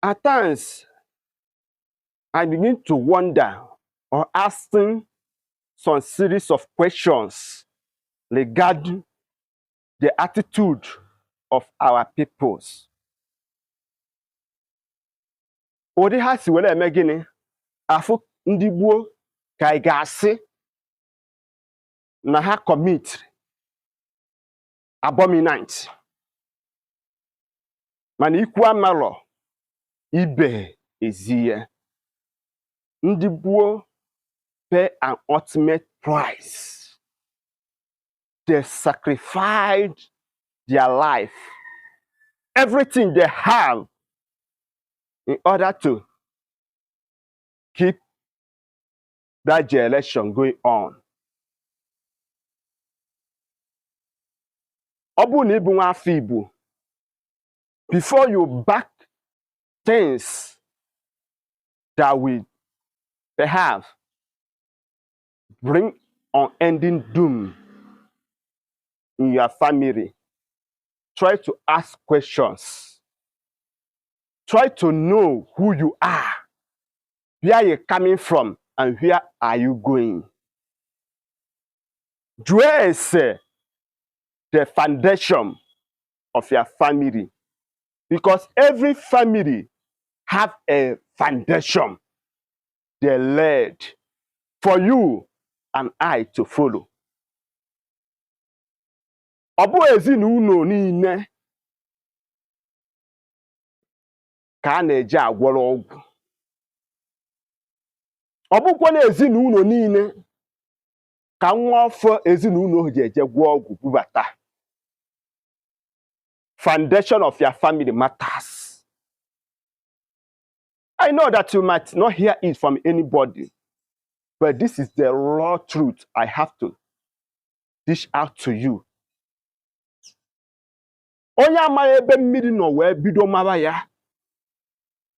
At times, I begin to wonder or asking some series of questions regarding the attitude of our peoples. Ụdị ha si were eme gịnị afụ ndị gboo ka ị ga-asị na ha commit abominant, mana ikwu amarọ ibe ezi ya. Ndị gboo pay an ultimate price. They sacrificed their life, everything they have, in order to keep that generation going on. Ọ bụrụ na ị bụ nwa afọ Igbo, before you back things that will perhaps bring unending doom in your family, try to ask questions. Try to know who you are, where you're coming from, and where are you going. Jụọ ese the foundation of your family, because every family have a foundation they laid for you and I to follow. Ọ bụghị ezinụlọ niile ka a na-eji agwọrọ ọgwụ. Ọ bụkwa na ezinụlọ niile ka nwa afọ ezinụlọ ji eje gwọọ ọgwụ bubata. Foundation of your family matters. I know that you might not hear it from anybody, but this is the raw truth I have to dish out to you. Onye amaghị ebe mmiri nọ wee bido mara ya,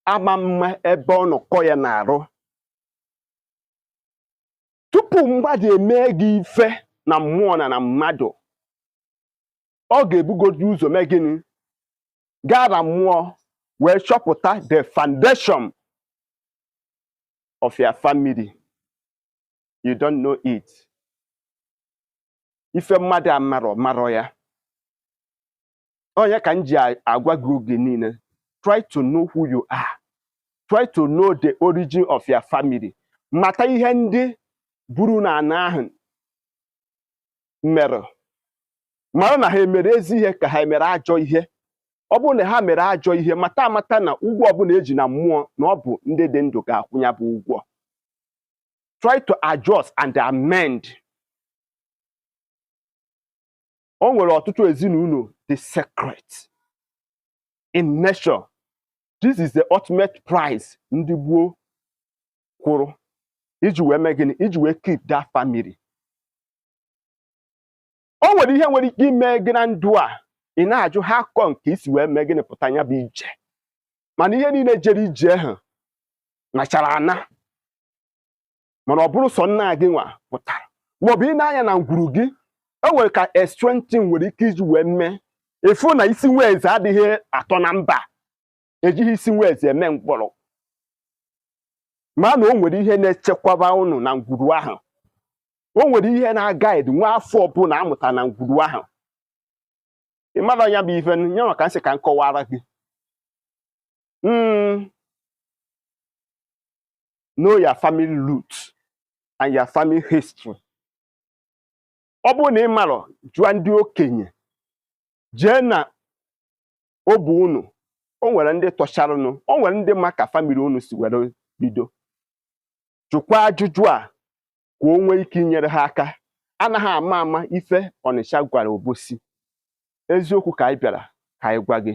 ama mma ebe ọ nọkọ ya na-arụ. Tupu mmadụ eme gị ife na mmụọ na na mmadụ, ọ ga-ebugodu ụzọ mee gịnị? Gaa na mmụọ wee chọpụta the foundation of your family. You don't know it. Ife mmadụ amarọ marọ ya. Onye ka m ji agwa gị oge niile, try to know who you are. Try to know the origin of your family. Mata ihe ndị buru na ana ahụ mere. Mara na ha emere ezi ihe ka ha emere ajọ ihe. Ọ bụrụ na ha mere ajọ ihe, mata amata na ụgwọ ọbụla eji na mmụọ na ọ bụ ndị dị ndụ ga-akwụ ya bụ ụgwọ. Try to adjust and amend. O nwere ọtụtụ ezinụlọ dị secret in nature. This is the ultimate price ndị gboo kwụrụ iji wee mee gịnị? Iji wee keep that family. O nwere ihe nwere ike ime gị na ndụ a, ị na-ajụ ha akọ nke isi wee mee gịnị pụta ya bụ ije. Mana ihe niile jere ije ahụ nachara ana, mana ọ bụrụ sọ nna gị nwa pụtara, maọbụ ị na-anya na ngwuru gị, e nwere ka estrentin nwere ike iji wee mee ịfụ na isi nwa eze adịghị atọ na mba, ejighị isi nwa eze eme mkpọrọ. Ma na o nwere ihe na-echekwaba unu na ngwuru ahụ. O nwere ihe na-agaidi nwa afọ ọbụla amụta na ngwuru ahụ. Ị mara ya bụ ife ya maka nsị ka m kọwara gị. Know your family root and your family history. Ọ bụrụ na ị marọ, jụọ ndị okenye, jee na obu unu. O nwere ndị tọcharụnụ, o nwere ndị ma ka family unu si were bido. Jụkwa ajụjụ a ka o nwee ike inyere ha aka. Anaghị ama ama ife Ọnịsha gwara Obosi. Eziokwu ka anyị bịara ka anyị gwa gị.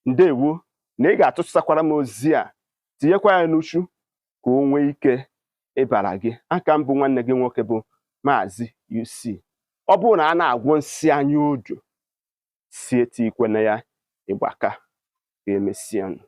Ndewo na ị ga-atụsakwara m ozi a, tinyekwa ya n'uchu ka o nwee ike ịbara gị. Aka mbụ nwanne gị nwoke bụ Maazị UC. Ọ bụrụ na a na-agwọ nsị anya odo, si eti ikwe na ya ịgbaka ka emesịanụ.